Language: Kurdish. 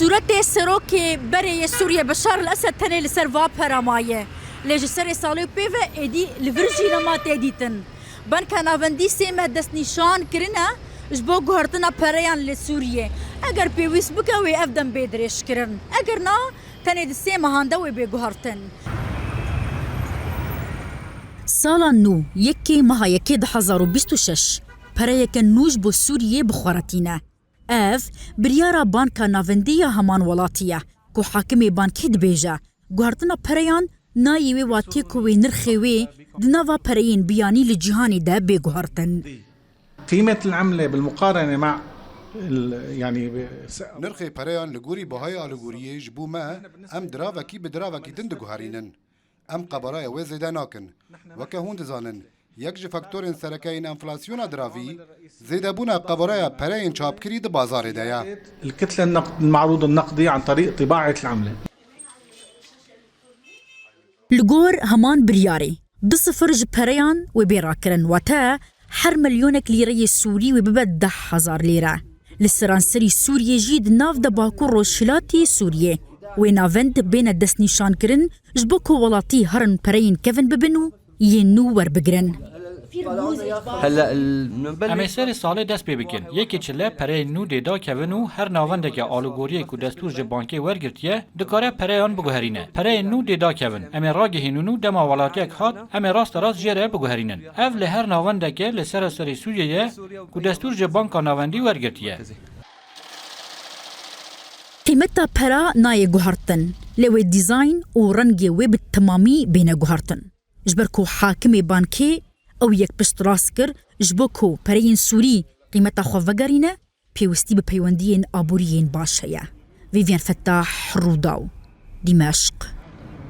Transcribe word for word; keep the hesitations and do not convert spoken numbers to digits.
Sûretê serokê berê yê Sûriyê Beşar el Esed tenê li ser va pera maye. Lê ji serê salê û pê ve êdî li vir jî nema tê dîtin. Banka Navendî sê meh destnîşan kirine ji bo guhertina pereyan li Sûriyê. Eger pêwîst bike wê ev dem bê dirêjkirin. Eger na, tenê di sê mehan de wê bê guhertin. Sala nû, yekê meha yekê du hezar û bîst û şeş, pereyeke nû ji bo Sûriyê bi xwe re tîne. Ev, biryara Banka Navendî ya heman welatî ye, ku hakimê bankê dibêje, guhertina pereyan nayê wê watiyê ku wê nirxê wê di nava pereyên biyanî li cîhanê de bê guhertin. قيمة العملة بالمقارنة مع ال- يعني س- Nirxê pereyan li gorî bihayê aligoriyê ji bo me, em diravekî bi diravekî din diguherînin. Em qebaraya wê zêde nakin. Weke hûn dizanin, yek ji faktorên sereke yên enflasyona diravî, zêdebûna qebaraya pereyên çapkirî di bazarê de ye. الكتلة النقد المعروض النقدي عن طريق طباعة العملة. Li gor heman biryarê, du sifir ji pereyan wê bê rakirin, wate her milyonek lîreyê Sûrî wê bibe deh hezar lîre. Li seranserî Sûriyê jî di nav de Bakur Rojhilatê Sûriyê wê navend bêne destnîşankirin, ji bo ku welatî herin pereyên kevin bibin û yên nû werbigirin. Em ê serê salê dest pê bikin. Yekê çile pereyên nû dê dakevin û her navendeke alûgoriyê ku destûr ji bankê wergirtiye, dikare pereyan biguherîne. Pereyên nû dê dakevin. Em ê ragihînin û dema welatiyek hat, em ê rasterast jê re biguherînin. Ev li her navendeke li sereserê Sûriyê ye ku destûr ji Banka Navendî wergirtiye. Qîmeta pera nayê guhertin, lê wê dîzayn û rengê wê bi temamî bêne guhertin. Ji ber ku hakimê bankê ew yek piştrast kir, ji bo ku pereyên Sûrî qîmeta xwe vegerîne, pêwîstî bi peywendiyên aborî yên baş heye. Vîvyen Fetah, Rûdaw, Dîmeşq.